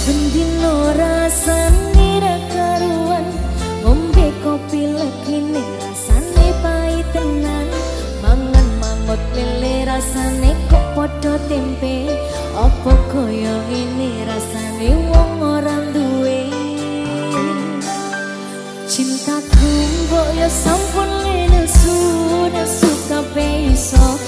Bendino rasane ra karuan, ngombe kopi legine rasane pahit tenan, mangan mangut lele rasane kok padha tempe. Apa kaya ngene rasane wong ora duwe? Cintaku mbok ya sampun nesu, nesu kabeh iso.